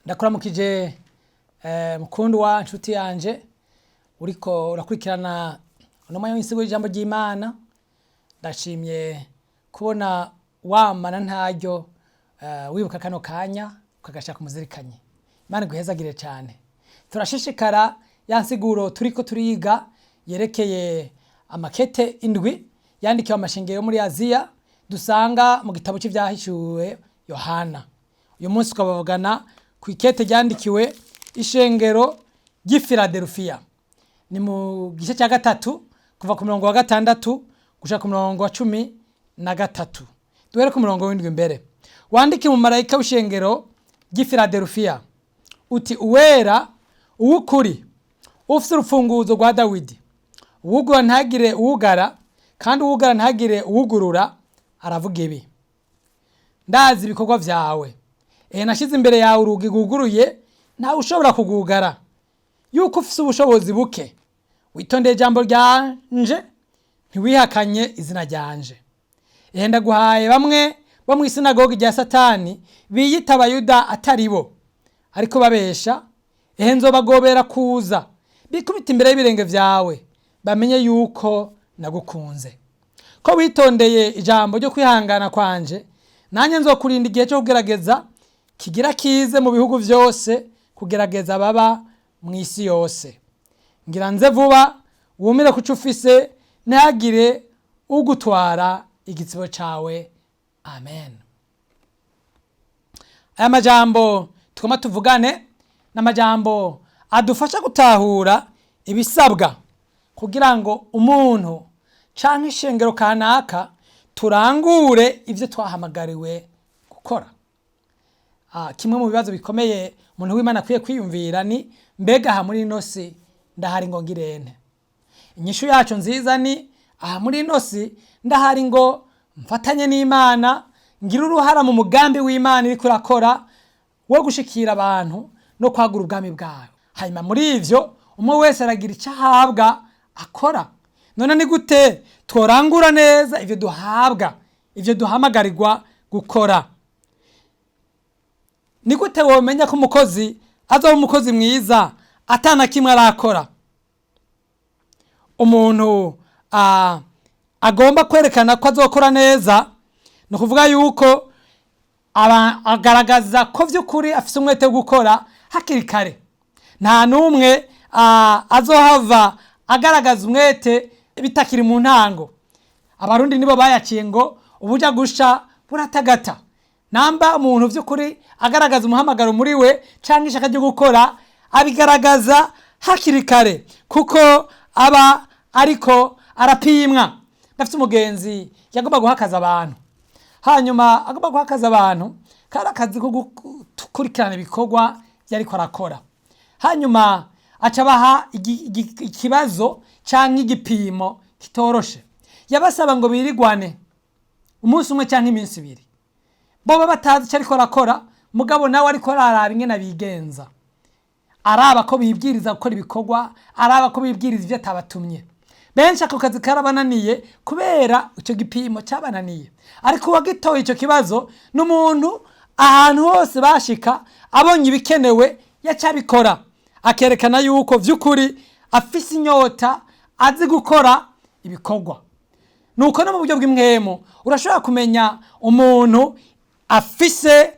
Ndakuramukije mukundwa nshuti yanje uriko urakurikirana uno mwanya w'insigo y'ijambo ry'Imana. Ndashimye kubona wamana ntaryo wibuka kano kanya ukagashaka umuzirikanye. Imana iguhezagire cyane. Turashishikara ya nsiguro turiko turiga yerekeye amakete indwi yandikiwe amashengero yo muri Aziya dusanga mu gitabo c'ivyahishuwe Yohana. Uyu munsi tukabavugana ku ikete ryandikiwe ishengero ry'i Filadelfiya. Ni mu gice cya gatatu kuva ku murongo wa gatandatu gushika ku murongo wa 13. Duhere ku murongo w'indwi mbere. Wandike mu marayika w'ishengero ry'i Filadelfiya uti: uwera uw'ukuri ufise urufunguzo rwa Dawidi, uwugura ntagire uwugara kandi uwugara ntagire uwugurura, aravuga ibi: ndazi ibikorwa vyawe, ehe nashize imbere yawe urugi rwuguruye, ntawe ushobora kugugara. Yuko ufise ubushobozi buke, witondeye ijambo ryanje, ntiwihakanye izina ryanje. Ehe ndaguhaye bamwe bo mw'isinagogi rya Satani biyita Abayuda atari bo, ariko babesha. Ehe nzobagobera kuza bikubita imbere y'ibirenge vyawe, bamenye yuko nagukunze. Ko witondeye ijambo ryo kwihangana kwanje, nanjye nzokurinda igihe cyo kugerageza kigira kize mu bihugu vyose, kugerageza ababa mu isi yose. Ngira nze vuba, wumire kuco ufise, ntihagire ugutwara igitsibo cawe. Amen. Aya majambo tugomba tuvugane ni amajambo adufasha gutahura ibisabwa kugira ngo umuntu canke ishengero kanaka turangure ivyo twahamagariwe gukora. Kimwe mu bibazo bikomeye umuntu w'Imana akwiye kwiyumvira ni: mbega aha muri ino si ndahari ngo ngirente? Inyishu yacu nziza ni: aha muri ino si ndahari ngo mfatanye n'Imana, ngire uruhara mu mugambi w'Imana iriko irakora wo gushikira abantu no kwagura ubwami bwayo. Hanyuma muri ivyo umwe wese aragira icyo ahabwa akora. None ni gute tworangura neza ivyo duhabwa, ivyo duhamagarirwa gukora? Ni gute womenya ko umukozi azoba umukozi mwiza atana kimwe arakora? Umuntu agomba kwerekana ko azokora neza, ni ukuvuga yuko agaragaza ko vy'ukuri afise umwete wo gukora hakiri kare. Nta n'umwe azohava agaragaza umwete bitakiri mu ntango. Abarundi nibo bayaciye ngo ubuja gusha buratagata. Namba umuntu vy'ukuri agaragaza umuhamagaro muri we canke ishaka ryo gukora, abigaragaza hakiri kare kuko aba ariko arapimwa. Ndafite umugenzi yagomba guhakaza abantu, hanyuma agomba guhakaza abantu kari akazi ko gukurikirana ibikorwa yariko arakora. Hanyuma aca abaha ikibazo canke igipimo kitoroshe. Yabasaba ngo birigwane umunsi umwe canke iminsi ibiri, boba batazi ico ariko arakora, mugabo nawe ariko araraba ingene abigenza, araba ko bibwiriza gukora ibikorwa, araba ko bibwiriza ivyo atabatumye. Benshi ako kazi karabananiye kubera ico gipimo cabananiye. Ariko uwagitoye ico kibazo n'umuntu ahantu hose bashika abonye ibikenewe yacabikora, akerekana yuko vy'ukuri afise inyota, azi gukora ibikorwa. Nuko no mu buryo bw'imwemu urashobora kumenya umuntu afise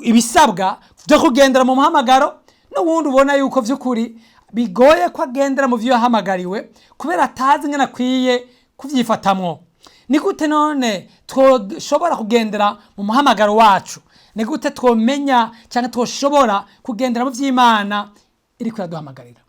ibisabwa vyo kugendera mu muhamagaro, n'uwundi ubona yuko vy'ukuri bigoye ko agendera mu vyo yahamagariwe kubera atazi ingene akwiye kuvyifatamwo. Ni gute none twoshobora kugendera mu muhamagaro wacu? Ni gute twomenya canke twoshobora kugendera mu vy'Imana iriko iraduhamagarira?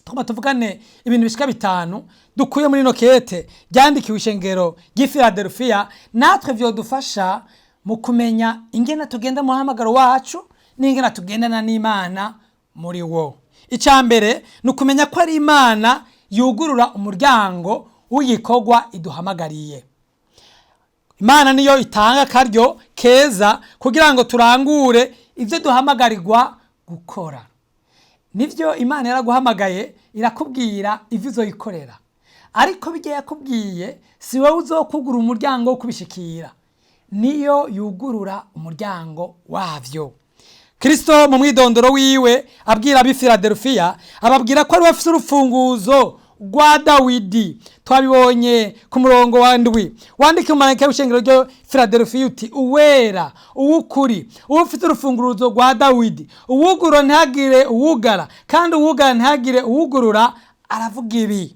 Tugomba tuvugane ibintu bishika bitanu dukuye muri ino kete ryandikiwe ishengero ry'i Filadelfiya, natwe vyodufasha mu kumenya ingene tugenda mu muhamagaro wacu n'ingene tugendana n'Imana muri wo. Icya mbere ni ukumenya ko ari Imana yugurura umuryango w'igikorwa iduhamagariye. Imana niyo itanga akaryo keza kugira ngo turangure ibyo duhamagarirwa gukora. Nivyo Imana yaraguhamagaye, irakubwira ivyo uzoyikorera, ariko bijya yakubwiye si wowe uzokugura umuryango wo kubishikira, niyo yugurura umuryango wavyo. Kristo mu mwidondoro wiwe abwira ab'i Filadelfiya, ababwira ko ari we afise urufunguzo rwa Dawidi. Twabibonye ku murongo wa 7. Wandike umumarayika w'ishengero ryo Filadelfiya uti: uwera, uw'ukuri, uwo ufite urufunguruzo rwa Dawidi, uwugurura ntihagire uwugara, kandi uwugara ntihagire uwugurura, aravuga ibi.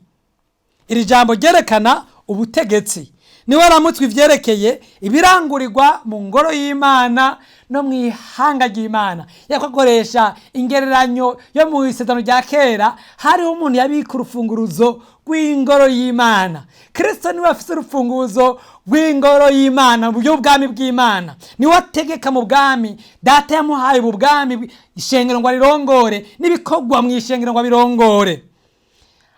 Iri jambo ryerekana ubutegetsi. Niwe aramutswe ivyerekeye ibirangurirwa mu ngoro y'Imana no mu ihanga ry'Imana. Yakoresha ingereranyo yo mu isezerano rya kera, hariho umuntu yabika urufunguruzo rw'ingoro y'Imana. Kristo niwe afise urufunguzo rw'ingoro y'Imana, mu buryo bw'ubwami bw'Imana. Niwe ategeka mu bwami. Data yamuhaye ubu bwami, ishengero ngo arirongore, n'ibikorwa mu ishengero ngo abirongore.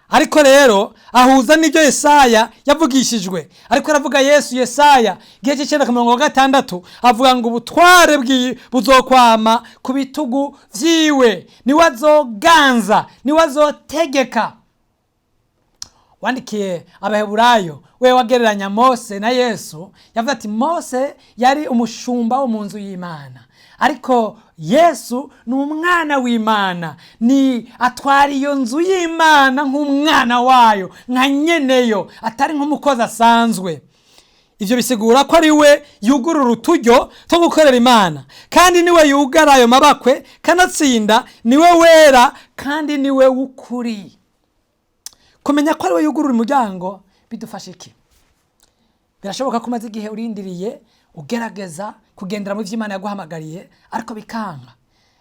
Ariko rero ahuza n'ibyo Yesaya yavugishijwe. Ariko aravuga Yesu. Yesaya igihe cy'icenda ku murongo wa 6 avuga ngo ubutware buzokwama ku bitugu vyiwe, niwe azoganza, niwe azotegeka. Wandikiye Abaheburayo we wagereranya Mose na Yesu, yavuze ati Mose yari umushumba wo mu nzu y'Imana, ariko Yesu ni umwana w'Imana, ni atwara iyo nzu y'Imana nk'umwana wayo, nka nyeneyo, atari nk'umukozi asanzwe. Ivyo bisigura ko ari we yugurura uturyo two gukorera Imana, kandi niwe yugara ayo mabakwe kanatsinda, niwe wera kandi niwe w'ukuri. Kumenya ko ari we yugurura umuryango bidufasha iki? Birashoboka ko umaze igihe urindiriye, ugerageza kugendera mu vyo Imana yaguhamagariye, ariko bikanka.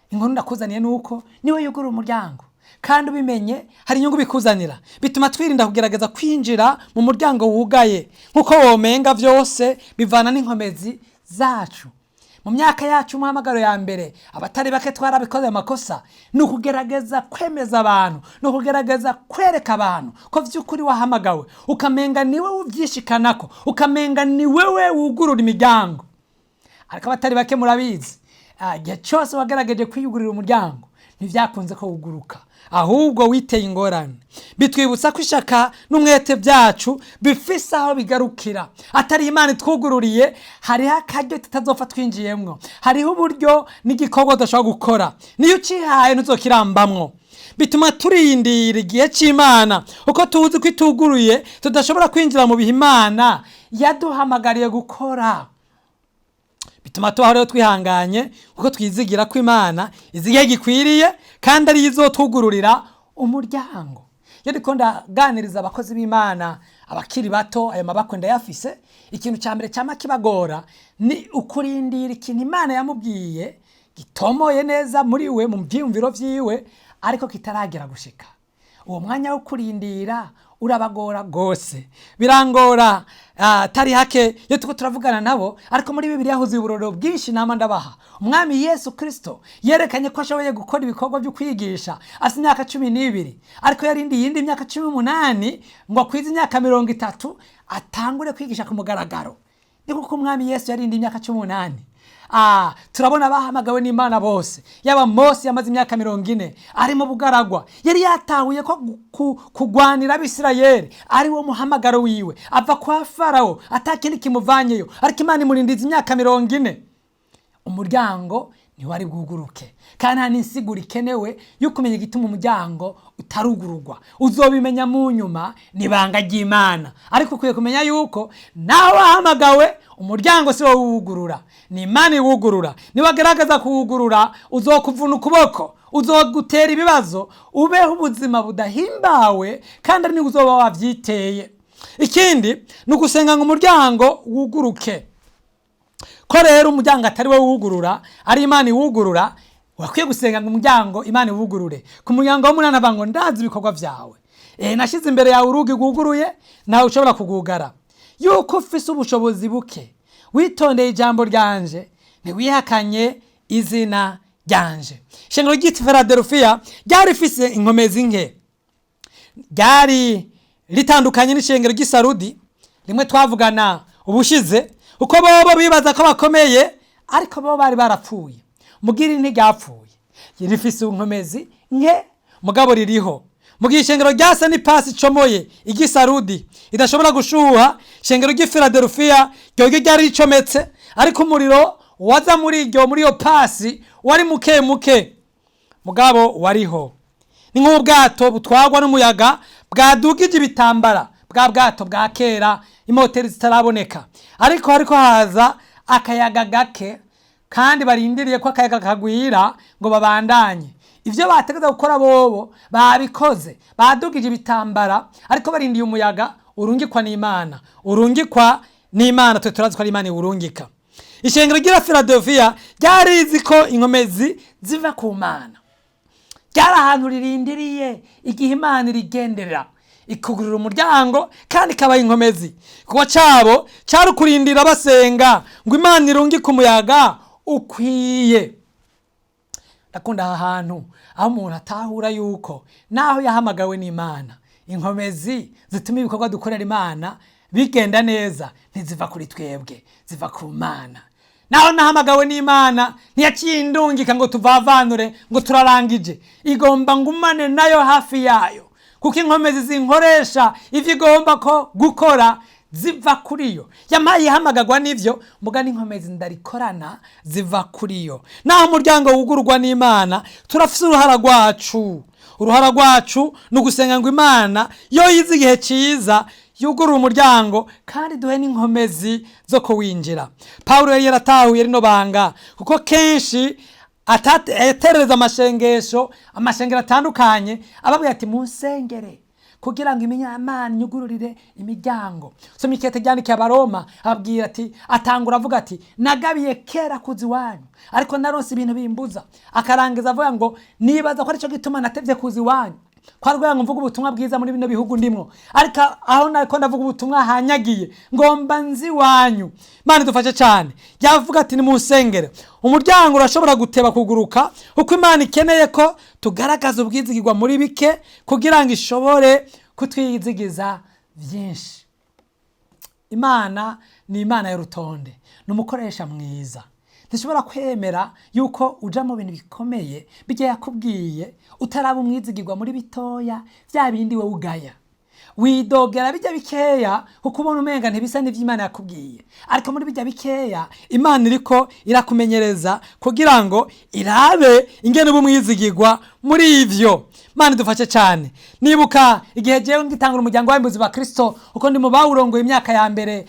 Inkuru ndakuzaniye nuko niwe yugurura umuryango, kandi ubimenye hari inyungu bikuzanira. Bituma twirinda kugerageza kwinjira mu muryango wugaye nkuko womenga vyose bivana n'inkomezi zacu. Mu myaka yacu umuhamagaro ya mbere, abatari bake twarabikoze amakosa. Ni ukugerageza kwemeza abantu, ni ukugerageza kwereka abantu ko vy'ukuri wahamagawe, ukamenga ni wewe uvyishikanako, ukamenga ni wewe wugurura imiryango. Ariko abatari bake murabizi, igihe cyose wagerageje kwiyugurira umuryango ntivyakunze ko wuguruka, ahubwo witeye ingorane. Bitwibutsa ko ishaka n'umwete byacu bifise aho bigarukira. Atari Imana itwugururiye, hariho akaryo tutazopfa twinjiyemwo, hariho uburyo n'igikorwa tudashobora gukora. Niyo ucihaye ntuzokirambamwo. Bituma turindira igihe c'Imana, uko tuzi ko ituguruye tudashobora kwinjira mu bihe Imana yaduhamagariye gukora. Bituma tubaho rero twihanganye, kuko twizigira ko Imana izi igihe gikwiriye, kandi ariyo izotwugururira umuryango. Iyo ndiko ndaganiriza abakozi b'Imana abakiri bato, ayo mabakwe ndayafise, ikintu ca mbere cama kibagora ni ukurindira ikintu Imana yamubwiye gitomoye neza muri we, mu vyiyumviro vyiwe, ariko kitaragera gushika. Uwo mwanya wo kurindira urabagora gose. Birangora atari hake iyo turiko turavugana nabo. Ariko muri Bibiliya huzuye uburorero bwinshi nama ndabaha. Umwami Yesu Kristo yerekanye ko ashoboye gukora ibikorwa byo kwigisha afite imyaka 12, ariko yarindiye iyindi myaka 18 ngo akwize imyaka 30 atangure kwigisha ku mugaragaro. Ni kuko umwami Yesu yarindiye imyaka 18. Turabona abahamagawe n'Imana bose, yaba Mose yamaze imyaka 40 ari mu bugaragwa, yari yatahuye ko kugwanira Abisirayeli ari wo muhamagaro wiwe, ava kwa Farawo atakindi kimuvanyeyo, ariko Imana imurindiza imyaka 40. Umuryango ntiwari bwuguruke, kandi nta n'insiguro ikenewe yo kumenya igituma umuryango utarugururwa. Uzobimenya mu nyuma, n'ibanga ry'Imana. Ariko ukwiye kumenya yuko nawe wahamagawe, umuryango si wowe uwugurura, ni Imana iwugurura. Niwagerageza kuwugurura uzokuvuna ukuboko, uzogutera ibibazo, ubeho ubuzima budahimbawe, kandi ari uzoba wavyiteye. Ikindi ni ugusenga ngo umuryango wuguruke. Ko rero umuryango atari we wugurura, ari Imana iwugurura, wakwiye gusenga ngo umuryango Imana iwugurure. Ku muryango w'umunani avuga ngo ndazi ibikorwa vyawe, nashize imbere yawe urugi rwuguruye, nawe ushobora kugugara. Yuko ufise ubushobozi buke, witondeye ijambo ryanje, ntiwihakanye izina ryanje. Ishengero ry'i Filadelfiya ryari rifise inkomezi nke, ryari ritandukanye n'ishengero ry'i Sarudi rimwe twavugana ubushize, uko bobo bibaza ko bakomeye, ariko bo bari barapfuye. Mugiri ntiryapfuye, rifise inkomezi nke, mugabo ririho. Mu gihe ishengero ryasa n'ipasi icomoye igisarudi idashobora gushuha, ishengero ry'i Filadelfiya ryoryo ryari ricometse, ariko umuriro waza muri iryo muri iyo pasi. Wari muke muke, mugabo wariho. Ni nk'ubwato butwarwa n'umuyaga bwadugije ibitambara, bwa bwato bwa kera imoteri zitaraboneka, ariko hariko haza akayaga gake, kandi barindiriye ko akayaga kagwira ngo babandanye ivyo bategeza gukora. Bobo babikoze, badugije ibitambara, ariko barindiye umuyaga urungikwa n'Imana. Urungikwa n'Imana, twe turazi ko ari Imana iwurungika. Ishengero ry'i Filadelfiya ryarizi ko inkomezi ziva ku Mana. Ryari ahantu ririndiriye igihe Imana irigenderera, ikugurura umuryango kandi ikabaha inkomezi. Kuba cabo cari ukurindira basenga ngo Imana irungike umuyaga ukwiye. Ndakunda aha hantu aho umuntu atahura yuko naho yahamagawe n'Imana, inkomezi zituma ibikorwa dukorera Imana bigenda neza ntiziva kuri twebwe, ziva ku Mana. Naho nahamagawe n'Imana, ntiyaciye indungika ngo tuvavanure ngo turarangije. Igomba ngumane nayo hafi yayo, kuko inkomezi zinkoresha ivyo igomba ko gukora ziva kuri yo. Yampaye ihamagagwa n'ivyo, muga n'inkomezi ndarikorana ziva kuri yo. Naho umuryango wugururwa n'Imana, turafise uruhara rwacu. Uruhara rwacu ni ugusenga ngo Imana yo yize igihe ciza yugurura umuryango kandi duhe n'inkomezi zo kuwinjira. Pawulo yari yaratahuye rino banga, kuko kenshi aterereza amashengesho amashengero atandukanye, ababwira ati: "Munsengere kugira ngo Imana inyugururire imiryango." Soma ikete ryandikiye Abaroma, ababwira ati, atangura avuga ati: "Nagabiye kera kuza iwanyu, ariko naronse ibintu bimbuza." Akarangiza avuga ngo: "Nibaza ko aricyo gituma natevye kuza iwanyu, ko ari ngo mvuge ubutumwa bwiza muri bino bihugu ndimwo, ariko aho nariko ndavuga ubutumwa hanyagiye, ngomba nzi iwanyu." Imana idufashe cyane. Yavuga ati: "Nimunsengere." Umuryango urashobora guteba kuguruka kuko Imana ikeneye ko tugaragaza ubwizigirwa muri bike kugira ngo ishobore kutwizigiza byinshi. Imana ni Imana y'urutonde, ni umukoresha mwiza. Ntishobora kwemera yuko uja mu bintu bikomeye bijya yakubwiye utaraba umwizigirwa muri bitoya. Bya bindi wowe ugaya, widogera bijya bikeya, kuko ubona umenga ntibisa n'ivyo Imana yakubwiye, ariko muri bijya bikeya Imana iriko irakumenyereza kugira ngo irabe ingene uba umwizigirwa muri ivyo. Imana idufashe cyane. Nibuka igihe jewe ngitangura umuryango w'Abimbuzi ba Kristo, uko ndi mu bawurongoye imyaka ya mbere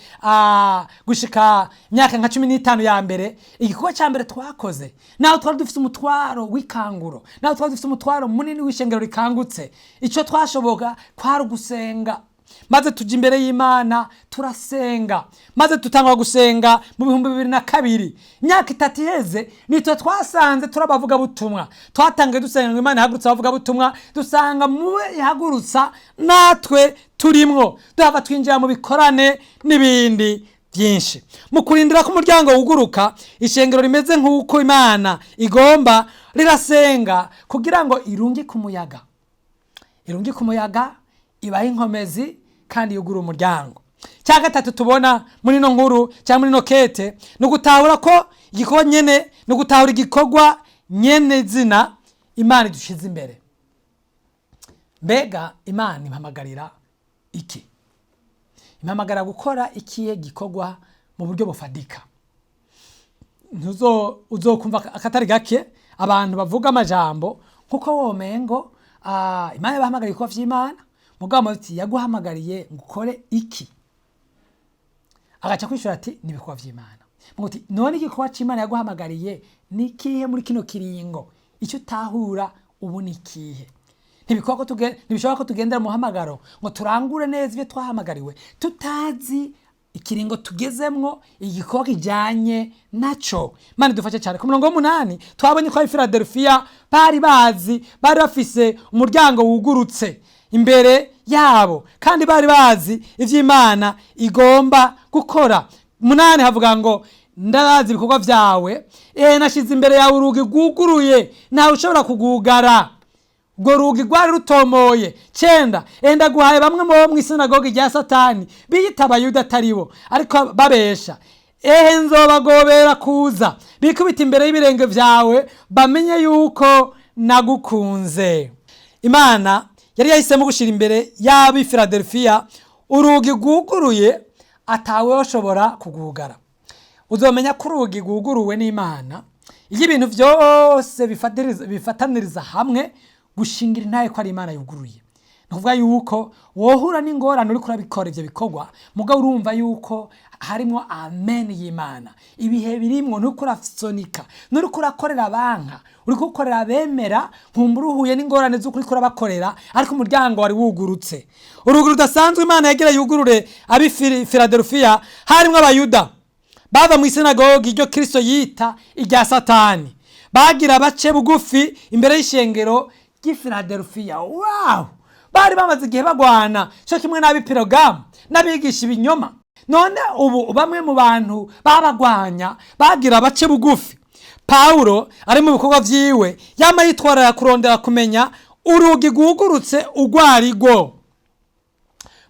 gushika imyaka nka 15 ya mbere, igikorwa cya mbere twakoze, naho twari dufite umutwaro w'ikanguro, naho twari dufite umutwaro munini w'ishengero rikangutse, icyo twashoboka kwari ugusenga. Maze tujya imbere y'Imana turasenga, maze tutangwa gusenga mu 2002. Imyaka 3 iheze nitwe twasanze turi abavugabutumwa. Twatangiye dusenga ngo Imana ihagurutse abavugabutumwa, dusanga mube ihagurutsa natwe turimwo, duhava twinjira mu bikorane n'ibindi byinshi. Mu kurindira ko umuryango wuguruka, ishengero rimeze nk'uko Imana igomba rirasenga kugira ngo irungike umuyaga, irungike umuyaga, ibahe inkomezi kandi yugura umuryango. Cya gatatu tubona muri ino nkuru cyangwa muri ino kete ni ugutahura ko igikorwa nyene, ni ugutahura igikorwa nyene zina Imana idushize imbere. Mbega Imana impamagarira iki? Impamagara gukora ikihe gikorwa mu buryo bufadika? Ntuzo uzokumva akatari gake abantu bavuga amajambo nkuko womengo Imana yabahamagariye ibikorwa vy'Imana, mugabo ati: "Yaguhamagariye ngo ukore iki?" Agaca kwishura ati: "Ni ibikorwa vy'Imana." Mugo uti: "None igikorwa c'Imana yaguhamagariye ni ikihe muri kino kiringo? Icyo utahura ubu ni ikihe?" Ntibishoboka ko tugendera mu muhamagaro ngo turangure neza ibyo twahamagariwe tutazi ikiringo tugezemwo, igikorwa kijanye naco. Imana idufashe cyane. Ku murongo w'umunani twabonye ko ab'i Filadelfiya bari bazi, bari bafise umuryango wugurutse imbere yabo, kandi bari bazi ivyo Imana igomba gukora. 8 havuga ngo: "Ndabazi ibikorwa vyawe, nashize imbere yawe urugi rwuguruye, ntawe ushobora kugugara." Urwo rugi rwari rutomoye. 9: "Enda guhaye bamwe mu bo mw'isinagogi rya Satani, biyita Abayuda atari bo, ariko babesha. Ehe, nzobagobera kuza bikubita imbere y'ibirenge vyawe, bamenye yuko nagukunze." Imana yari yahisemo gushira imbere y'ab'i Filadelfiya urugi rwuguruye atawe ushobora kugugara. Uzomenya ko urugi rwuguruwe n'Imana. Iyo ibintu byose bifataniriza hamwe gushingira intahe ko ari Imana yuguruye, ni ukuvuga yuko wohura n'ingorane uriko urabikora ivyo bikorwa, mugabo urumva yuko harimwo amen y'Imana. Ibihe birimwo nturiko urasonika, nturiko urakorera banka, uriko ukorera abemera. Nkumbura uhuye n'ingorane z'uko uriko urabakorera, ariko umuryango wari wugurutse. Urugi rudasanzwe Imana yagira yugurure abi Filadelfiya harimwo Abayuda bava mu isinagogi iryo Kristo yita irya Satani, bagira bace bugufi imbere y'ishengero ry'i Filadelfiya. Wow! Bari bamaze igihe bagwana cyo kimwe n'ab'i Pirogamu n'abigisha ibinyoma. None ubu bamwe mu bantu babagwanya bagira bace bugufi. Pawulo ari mu bikorwa vyiwe yama yitwarara kurondera kumenya urugi rwugurutse urwo arirwo.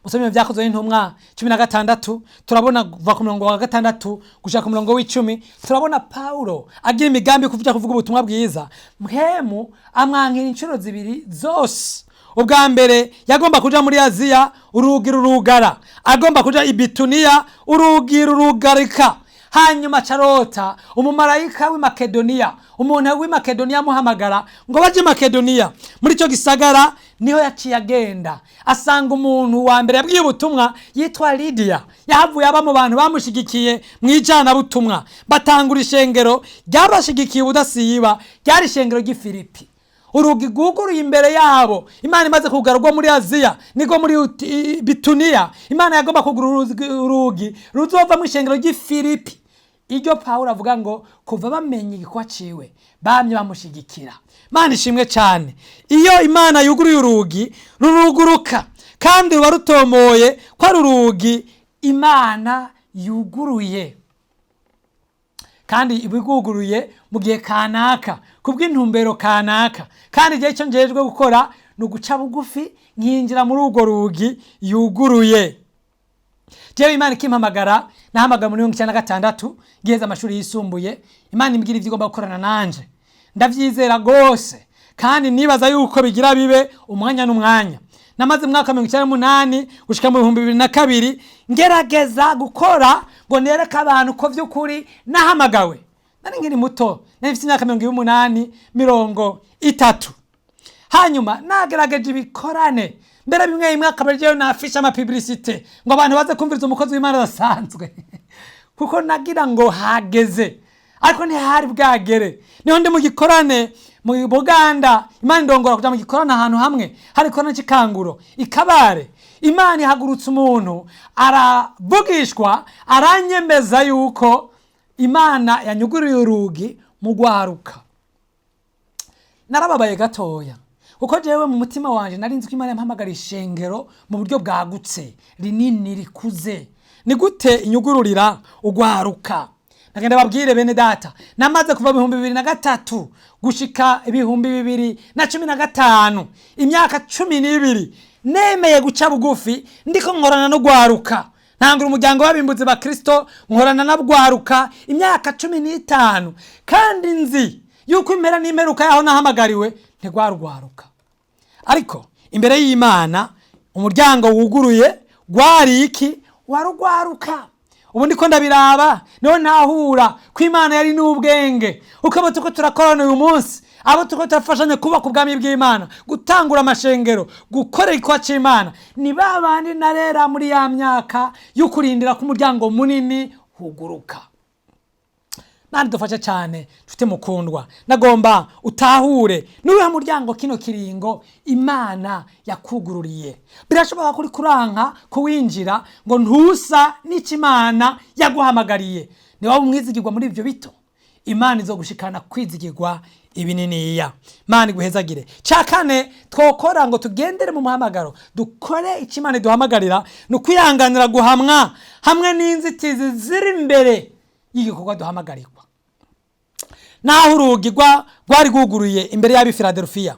Musomye Byakozwe n'Intumwa 16, turabona kuva ku murongo wa 6 gushika ku murongo w'10, turabona Pawulo agira imigambi yo kuja kuvuga ubutumwa bwiza. Mpwemu amwankira inshuro zibiri zose. Ubwa mbere yagomba kuja muri Aziya, urugi rurugara. Agomba kuja i Bituniya, urugi rurugarika. Hanyuma carota umumarayika w'i Makedoniya, umuntu w'i Makedoniya amuhamagara ngo baje i Makedoniya. Muri ico gisagara niho yaciye agenda, asanga umuntu wa mbere yabwiye ubutumwa yitwa Lidiya. Yahavuye aba mu bantu bamushigikiye mu ijanabutumwa, batangura ishengero ryabashigikiye ubudasiba, ryari ishengero ry'i Filipi. Urugi rwuguruye imbere yabo, Imana imaze kugara urwo muri Aziya niko muri Bituniya, Imana yagomba kugura urugi ruzova mu ishengero ry'i Filipi, iryo Pawulo avuga ngo kuva bamenye igikorwa ciwe bamye bamushigikira. Imana ishimwe cyane. Iyo Imana yuguruye urugi, ruruguruka kandi ruba rutomoye ko ari urugi Imana yuguruye, kandi iba iguguruye mu gihe kanaka kubw'intumbero kanaka. Kandi igihe cyo njejwe gukora ni uguca bugufi nkinjira muri urwo rugi yuguruye. Jewe Imana ikimpamagara, nahamagara muri 96 ngiheza amashuri yisumbuye. Imana imbwira ivyo igomba gukorana nanje, ndavyizera rwose, kandi nibaza yuko bigira bibe umwanya n'umwanya. Namaze mu mwaka wa 98 gushika mu 2002 ngerageza gukora ngo nereke abantu ko vy'ukuri nahamagawe. Nari nkiri muto, nari mfise imyaka 28, 30. Hanyuma nagerageje ibikorane mbere bimwe bimwe, akaba ariyo nafisha amapublicité ngo abantu baze kumviriza umukozi w'Imana adasanzwe, kuko nagira ngo hageze, ariko ntihari bwagere. Niho ndi mu gikorane mu Buganda, Imana indongora kuja mu gikorane ahantu hamwe hari ikorane c'ikanguro ikabare. Imana ihagurutse umuntu aravugishwa, aranyemeza yuko Imana yanyuguriye urugi mu gwaruka. Narababaye gatoya, kuko jewe mu mutima wanje nari nzi ko Imana yampamagara ishengero mu buryo bwagutse, rinini, rikuze. Ni gute inyugururira ugwaruka? Nagenda babwire bene data, namaze kuva 2003 gushika 2015, imyaka 12, nemeye guca bugufi ndiko nkorana no gwaruka. Ntangura umuryango w'abimbuzi ba Kristo, nkorana na bwaruka imyaka 15, kandi nzi yuko impera n'imperuka yaho nahamagariwe ntigwarugwaruka. Ariko imbere y'Imana umuryango wuguruye gwari iki? Warugwaruka. Ubu ndiko ndabiraba, niho ntahura ko Imana yari n'ubwenge, uko abo turiko turakorana uyu munsi, abo turiko turafashanya kubaka ubwami bw'Imana, gutangura amashengero, gukora igikorwa c'Imana, ni ba bandi narera muri ya myaka yo kurindira ko umuryango munini huguruka. Mani dufashe cyane. Nshuti mukundwa, nagomba utahure n'uyu muryango kino kiringo Imana yakugururiye. Birashoboka kuri kuranka kuwinjira ngo ntusa n'icyo Imana yaguhamagariye. Niba umwizigirwa muri ibyo bito, Imana izogushikana kwizigirwa ibininiya. Imana iguhezagire. Cya kane twokora ngo tugendere mu muhamagaro, dukore icyo Imana iduhamagarira, ni ukwihanganira guhamwa hamwe n'inzitizi ziri imbere y'igikorwa duhamagarirwa. Naho urugi rwari rwuguruye imbere y'ab'i Filadelfiya,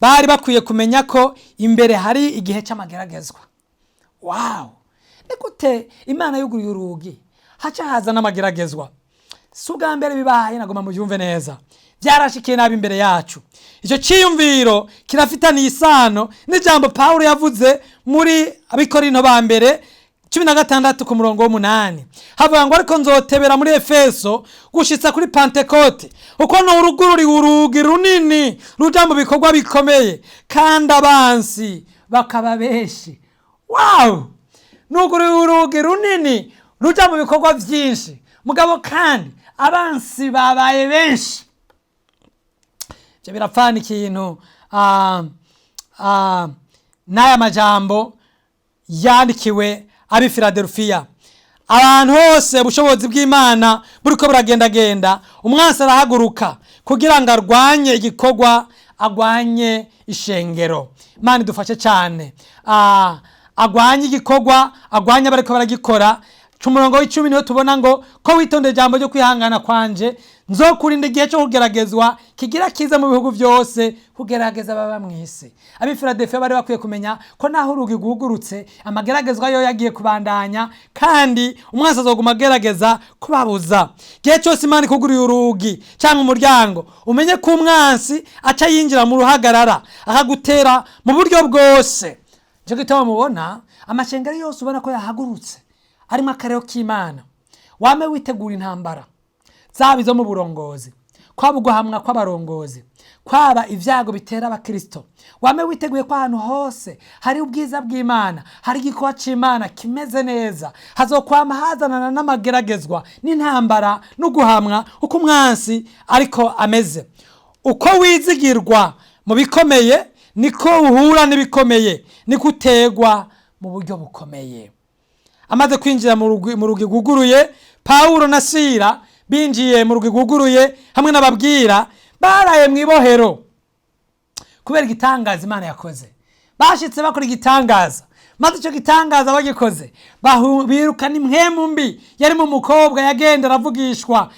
bari bakwiye kumenya ko imbere hari igihe cy'amageragezwa. Wawu! Ni gute Imana yuguruye urugi haca haza n'amageragezwa? Si ubwa mbere bibaye, nagomba mubyumve neza. Byarashikiye nabi imbere yacu. Icyo cyiyumviro kirafitaniye isano n'ijambo Pawulo yavuze muri Abikorino ba mbere. 16 ku murongo w'8 havuga ngo: "Ariko nzotebera muri Efeso gushitsa kuri Pantekote, uko nurugururiwe urugi runini ruja mu bikorwa bikomeye, kandi abansi bakaba benshi." Wow! Nuguriwe urugi runini ruja mu bikorwa byinshi, mugabo kandi abansi babaye benshi. Ibyo birapfana ikintu n'aya majambo yandikiwe ab'i Filadelfiya. Abantu hose ubushobozi bw'Imana buriko buragendagenda, umwansi arahaguruka kugira ngo arwanye igikorwa, arwanye ishengero. Imana idufashe cyane. Arwanye igikorwa, arwanye abariko baragikora. Ku murongo w'10 niho tubona ngo: "Ko witondeye ijambo ryo kwihangana kwanje, nzokurinda igihe cyo kugeragezwa kigira kiza mu bihugu byose, kugerageza baba mu isi." Ab'i Filadelfiya bari bakwiye kumenya ko naho urugi rwugurutse, amageragezwa yo yagiye kubandanya, kandi umwansi azoguma agerageza kubabuza. Igihe cyose Imana ikuguriye urugi cyangwa umuryango, umenye ko umwansi aca yinjira mu ruhagarara, akagutera mu buryo bwose. Nicyo gituma mubona amashengero yose ubona ko yahagurutse arimo akarero k'Imana. Wame witegura intambara, zaba izo mu burongozi, kwaba uguhamwa kw'abarongozi, kwaba ibyago bitera abakirisito. Wame witeguye ko ahantu hose hari ubwiza bw'Imana, hari igikorwa c'Imana kimeze neza, hazokwama hazanana n'amageragezwa n'intambara n'uguhamwa, uko umwansi ariko ameze. Uko wizigirwa mu bikomeye, niko uhura n'ibikomeye, niko utegwa mu buryo bukomeye. Amaze kwinjira mu rugi rwuguruye, Pawulo na Sira binjiye mu rugi rwuguruye hamwe n'ababwira baraye mu ibohero kubera igitangaza Imana yakoze. Bashitse bakora igitangaza, maze icyo gitangaza bagikoze birukana impwemu mbi yari mu mukobwa yagenda aravugishwa,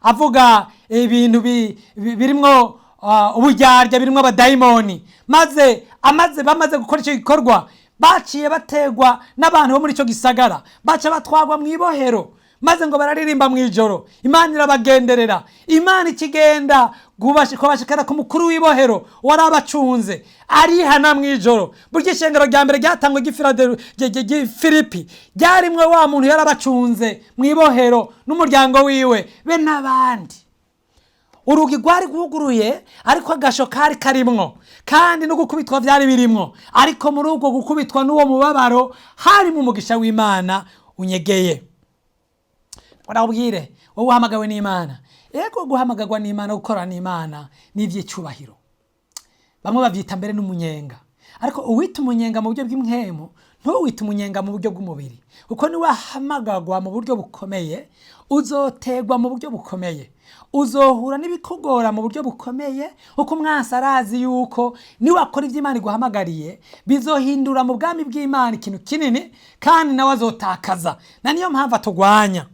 avuga ibintu birimwo uburyarya, birimwo abadayimoni. Maze bamaze gukora icyo gikorwa, baciye bategwa n'abantu bo muri icyo gisagara, baca batwagwa mu ibohero. Maze ngo bararirimba mu ijoro, Imana irabagenderera. Imana ikigenda kubashikana ku mukuru w'ibohero wari abacunze, arihana mu ijoro. Burya ishengero rya mbere ryatangwe Filipi ryarimwe wa muntu yari abacunze mu ibohero n'umuryango wiwe be n'abandi. Urugi rwari rwuguruye, ariko agasho kari karimwo, kandi no gukubitwa byari birimwo. Ariko muri ubwo gukubitwa n'uwo mubabaro harimo umugisha w'Imana unyegeye. Urabwire wowe uhamagawe n'Imana. Ego, guhamagarwa n'Imana, gukora n'Imana ni iby'icyubahiro. Bamwe babyita mbere n'umunyenga, ariko uwita umunyenga mu buryo bw'impwemu, ntuwite umunyenga mu buryo bw'umubiri, kuko niwahamagagwa mu buryo bukomeye, uzotegwa mu buryo bukomeye, uzohura n'ibikugora mu buryo bukomeye, kuko umwansi arazi yuko niwakora ibyo Imana iguhamagariye, bizohindura mu bwami bw'Imana ikintu kinini, kandi nawe azotakaza. Na niyo mpamvu atugwanya.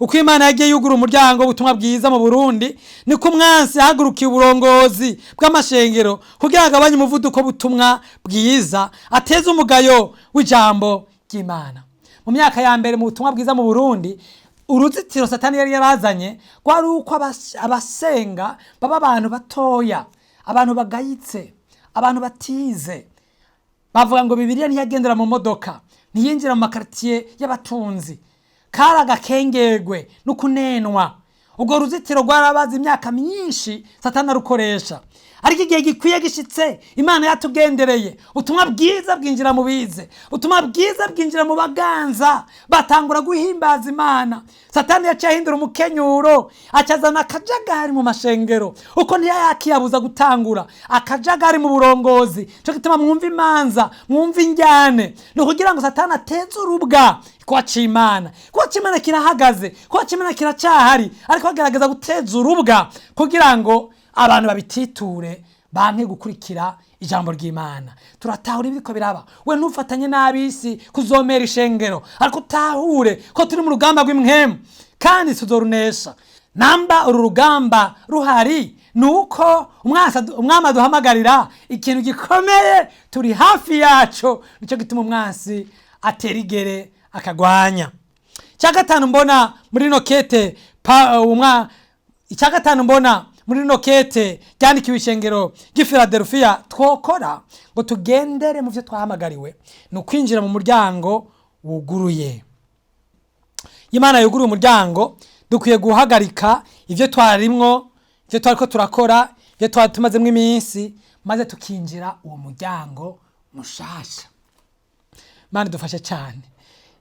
Uko Imana yagiye yugura umuryango w'ubutumwa bwiza mu Burundi, niko umwansi yahagurukiye uburongozi bw'amashengero kugira ngo agabanye umuvuduko w'ubutumwa bwiza, ateze umugayo w'ijambo ry'Imana. Mu myaka ya mbere mu butumwa bwiza mu Burundi, uruzitiro Satani yari yarazanye rwari uko abasenga baba abantu batoya, abantu bagayitse, abantu batize. Bavuga ngo Bibiliya ntiyagendera mu modoka, ntiyinjira mu makaritiye y'abatunzi. Kari agakengerwe n'ukunenwa. Ubwo ruzitiro rwarabaze imyaka myinshi Satani arukoresha, ariko igihe gikwiye gishitse, Imana yatugendereye, ubutumwa bwiza bwinjira mu bize, ubutumwa bwiza bwinjira mu baganza, batangura guhimbaza Imana. Satani yaciye ahindura umukenyuro, acazana akajagari mu mashengero, uko ntiyayakiyabuza gutangura akajagari mu burongozi. Cyo gituma mwumva imanza, mwumva injyane, ni ukugira ngo Satani ateze urubwa kwaca Imana. Kwaca Imana kirahagaze, kwaca Imana kiracyahari, ariko agerageza guteza urubwa kugira ngo abantu babititure, banke gukurikira ijambo ry'Imana. Turatahura ibiriko biraba. We ntufatanye n'ab'isi kuzomera ishengero, ariko utahure ko turi mu rugamba rw'impwemu kandi tuzorunesha. Namba uru rugamba ruhari, ni uko umwami aduhamagarira ikintu gikomeye, turi hafi yaco. Nicyo gituma umwansi atera igere akagwanya. Icya gatanu mbona muri rino kete icya gatanu mbona muri rino kete ryandikiwe ishengero ry'i Filadelfiya twokora ngo tugendere mu byo twahamagariwe, ni ukwinjira mu muryango. wuguruye. Iyo Imana yuguruye umuryango, dukwiye guhagarika ibyo twarimwo, ibyo twariko turakora, ibyo twari tumazemo iminsi, maze tukinjira uwo muryango mushasha. Imana idufashe cyane.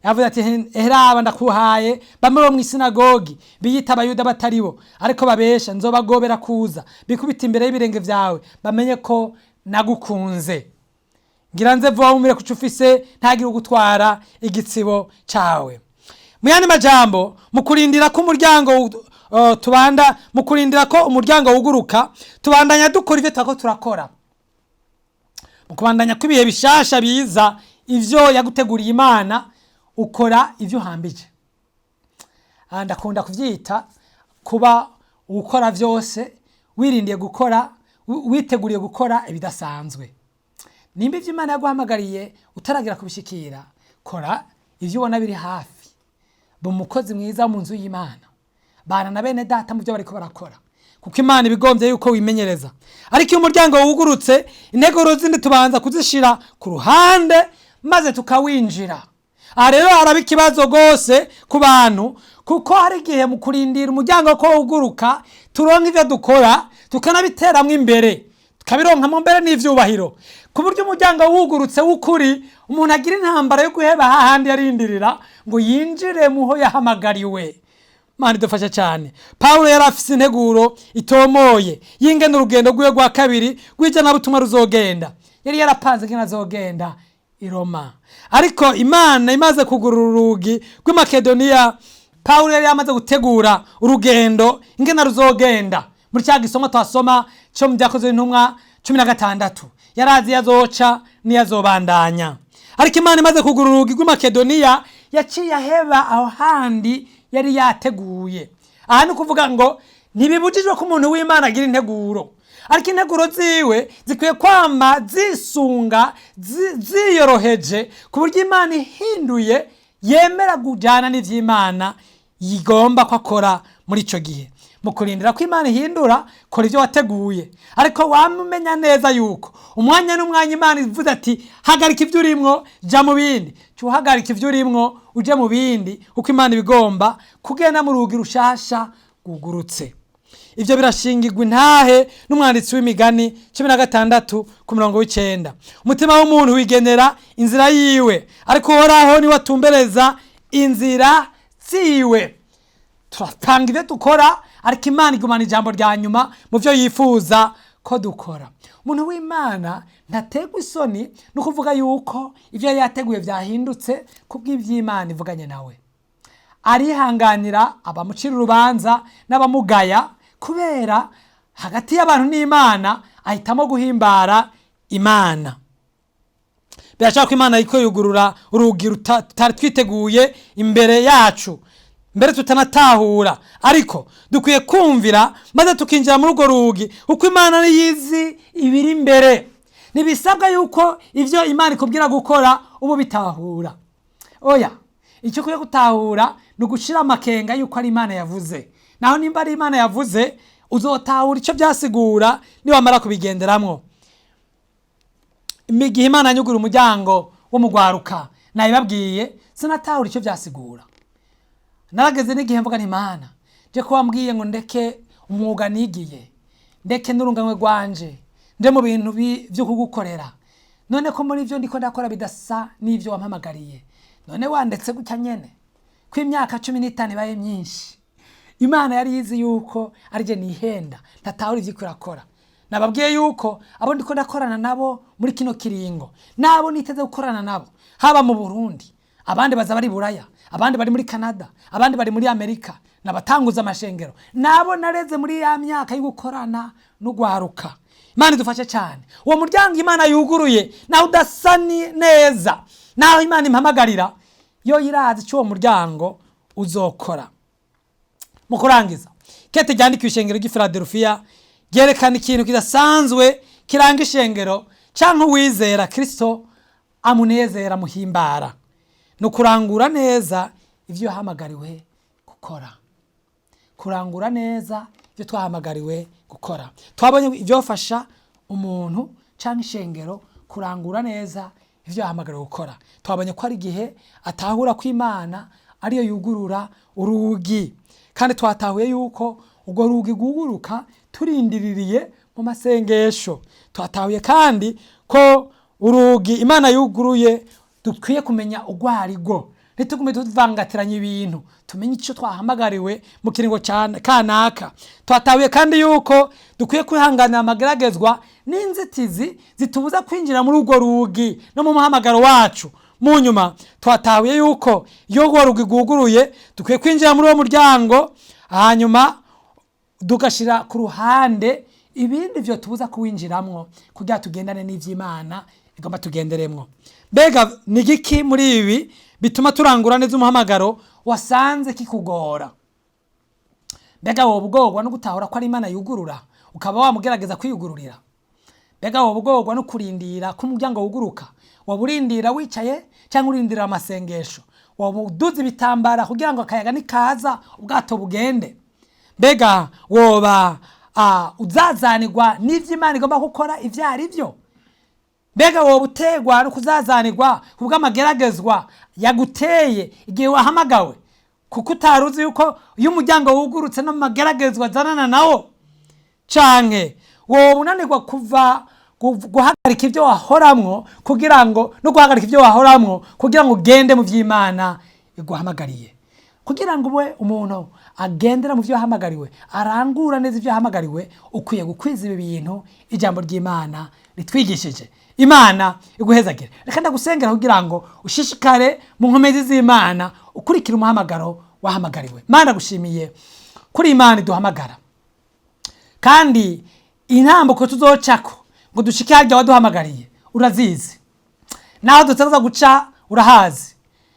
Yavuze ati: "Heraba, ndakuhaye bamwe bo mu isinagogi biyita Abayuda batari bo, ariko babesha. Nzobagobera kuza bikubita imbere y'ibirenge byawe, bamenye ko nagukunze. Ngira nze vuba, wumvire kuco ufise, ntagire ugutwara igitsibo cawe." Mu yandi majambo, mu kurindira ko umuryango tubanda mu kurindira ko umuryango wuguruka, tubandanya dukora ivyo turako turakora. Mu kubandanya kw'ibihe bishasha biza, ivyo yaguteguriye Imana, ukora ivyo uhambije. Ndakunda kuvyita kuba ukora vyose wirindiye gukora, witeguriye gukora ibidasanzwe. Nimba ivyo Imana yaguhamagariye utaragira kubishikira, kora ivyo ubona biri hafi. Ba umukozi mwiza wo mu nzu y'Imana, bana na bene data mu byo bariko barakora, kuko Imana ibigombye yuko wimenyereza. Ariko iyo umuryango wugurutse, integuro zindi tubanza kuzishira ku ruhande maze tukawinjira. Aha rero haraba ikibazo rwose ku bantu, kuko hari igihe mu kurindira umuryango ko wuguruka turonka ivyo dukora, tukanabiteramwo imbere, tukabironkamo mbere n'ivyubahiro, ku buryo umuryango wugurutse w'ukuri umuntu agira intambara yo guheba hahandi yarindirira ngo yinjire muho yahamagariwe. Mana idufashe cyane. Pawulo yari afise integuro itomoye y'ingene urugendo rwiwe rwa kabiri rw'ijanabutumwa ruzogenda. Yari yarapanze ingene azogenda i Roma, ariko Imana imaze kugurura urugi rw'i Makedoniya, Pawulo yari yamaze gutegura urugendo ingene ruzogenda. Muri cya gisomwa twasoma cyo mu Byakozwe n'Intumwa 16, yarazi iyo azoca n'iyo azobandanya. Ariko Imana imaze kugura urugi rw'i Makedoniya, yaciye aheba aho handi yari yateguye. Aha ni ukuvuga ngo ntibibujijwe ko umuntu w'Imana agira integuro, ariko integuro ziwe zikwiye kwama zisunga ziyoroheje, ku buryo Imana ihinduye yemera kujyana n'ivy'Imana yigomba ko akora muri ico gihe. Mu kurindira ko Imana ihindura, kora ibyo wateguye, ariko wama umenya neza yuko umwanya n'umwanya Imana ivuze ati: "Hagarika ibyo urimwo, jya mu bindi", ca uhagarika ibyo urimwo uje mu bindi, kuko Imana ibigomba kugenda mu rugi rushasha rwugurutse. Ibyo birashingirwa intahe n'umwanditsi w'Imigani 16 ku murongo w'9: "Umutima w'umuntu wigenera inzira yiwe, ariko Uhoraho niwe atumbereza inzira ziwe." Turapanga ibyo dukora, ariko Imana igumana ijambo rya nyuma mu byo yifuza ko dukora. Umuntu w'Imana ntaterwa isoni no kuvuga yuko ibyo yari yateguye byahindutse kubw'iby'Imana ivuganye nawe. Arihanganira abamucira urubanza n'abamugaya, kubera hagati y'abantu n'Imana ahitamo guhimbara Imana. Birashobora ko Imana iriko yugurura urugi tutari twiteguye imbere yacu, mbere tutanatahura, ariko dukwiye kumvira maze tukinjira muri urwo rugi, kuko Imana niyizi ibiri imbere. Ntibisabwa yuko ivyo Imana ikubwira gukora ubu bitahura. Oya, icyo ukwiye gutahura ni ugushira amakenga yuko ari Imana yavuze. Naho nimba ari Imana yavuze, uzotahura icyo byasigura niwamara kubigenderamwo. Igihe Imana yanyugura umuryango wo mu gwaruka, nabibabwiye, sinatahura icyo byasigura. Narageze n'igihe mvuga nti: "Imana, je ko wambwiye ngo ndeke umwuga nigiye, ndeke n'urunganwe rwanje, nje mu bintu vyo kugukorera, none ko muri vyo ndiko ndakora bidasa n'ivyo wampamagariye, none wandetse gutya nyene ko imyaka 15 ibaye myinshi?" Imana yari yizi yuko ari je nihenda, ntatahura ivyo irakora. Nababwiye yuko abo ndiko ndakorana nabo muri kino kiringo nabo niteze gukorana nabo, haba mu Burundi, abandi baza bari Buraya, abandi bari muri Canada, abandi bari muri Amerika, nabatanguza amashengero, nabo nareze muri ya myaka yo gukorana n'ugwaruka. Imana idufashe cyane. Uwo muryango Imana yuguruye nawe udasa neza naho Imana impamagarira, yo irazi icyo uwo muryango uzokora. Mu kurangiza, kete ryandikiwe ishengero ry'i Philadelphia ryerekana ikintu kidasanzwe kiranga ishengero canke uwizera Kristo amunezera, amuhimbara: ni ukurangura neza ivyo yahamagariwe gukora. Kurangura neza ibyo twahamagariwe gukora. Twabonye ibyofasha umuntu canke ishengero kurangura neza. ivyo yahamagariwe gukora. Twabonye ko ari igihe atahura ko Imana ariyo yugurura urugi, kandi twatahuye yuko urwo rugi rwuguruka turindiririye mu masengesho. Twatahuye kandi ko urugi Imana yuguruye dukwiye kumenya urwo arirwo, ntitugume tuvangatiranya ibintu, tumenye icyo twahamagariwe mu kiringo kanaka. Twatahuye kandi yuko dukwiye kwihanganira amageragezwa n'inzitizi zitubuza kwinjira muri urwo rugi no mu muhamagaro wacu. Mu nyuma twatahuye yuko iyo urwo rugi rwuguruye dukwiye kwinjira muri uwo muryango, hanyuma tugashyira ku ruhande ibindi byo tubuza kuwinjiramwo kugira tugendane n'ivy'Imana igomba tugenderemwo. Mbega ni igiki muri ibi bituma turangura neza umuhamagaro wasanze kikugora? Mbega woba ugorwa no gutahura ko ari Imana yugurura ukaba wamugerageza kwiyugururira? Mbega woba ugorwa no kurindira ko umuryango wuguruka? Waba urindira wicaye cyangwa urindira amasengesho? Waba uduza ibitambara kugira ngo akayaga nikaza ubwato bugende? Mbega woba uzazanirwa n'ivy'Imana igomba gukora ivyo ari byo? Mbega woba utegwa no kuzazanirwa kubw'amageragezwa yaguteye igihe wahamagawe, kuko utari uzi yuko iyo umuryango wugurutse no mu mageragezwa azanana nawo? Canke woba unanirwa kuva guhagarika ibyo wahoramwo kugira ngo no guhagarika ibyo wahoramwo kugira ngo ugende mu vy'Imana iguhamagariye? Kugira ngo ube umuntu agendera mu vyo yahamagariwe, arangura neza ivyo yahamagariwe, ukwiye gukwiza ibi bintu ijambo ry'Imana ritwigishije. Imana iguhezagire. Reka ndagusengera kugira ngo ushishikare mu nkomezi z'Imana, ukurikire umuhamagaro wahamagariwe. Mana, gushimiye kuri Imana iduhamagara, kandi intambuko tuzocako ngo dushike harya waduhamagariye urazizi, naho dutaza guca urahazi,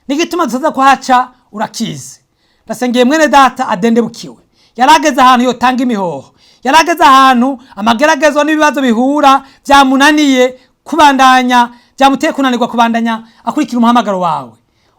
n'igituma dutaza kuhaca urakizi. Ndasengeye mwene data adendebukiwe, yarageze ahantu yotanga imihoho, yarageze ahantu amageragezwa n'ibibazo bihura byamunaniye kubandanya, byamuteye kunanirwa kubandanya akurikira umuhamagaro wawe.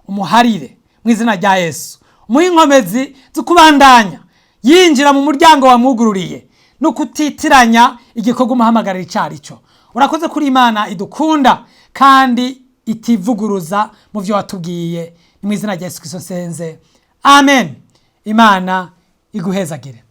Umuharire mu izina rya Yesu, umuhe inkomezi zo kubandanya yinjira mu muryango wamwugururiye no kutitiranya igikorwa umuhamagarira icyo ari cyo. Urakoze kuri Imana idukunda kandi itivuguruza mu byo watubwiye. Ni mu izina rya Yesu Kristo nsenze, amen. Imana iguhezagire.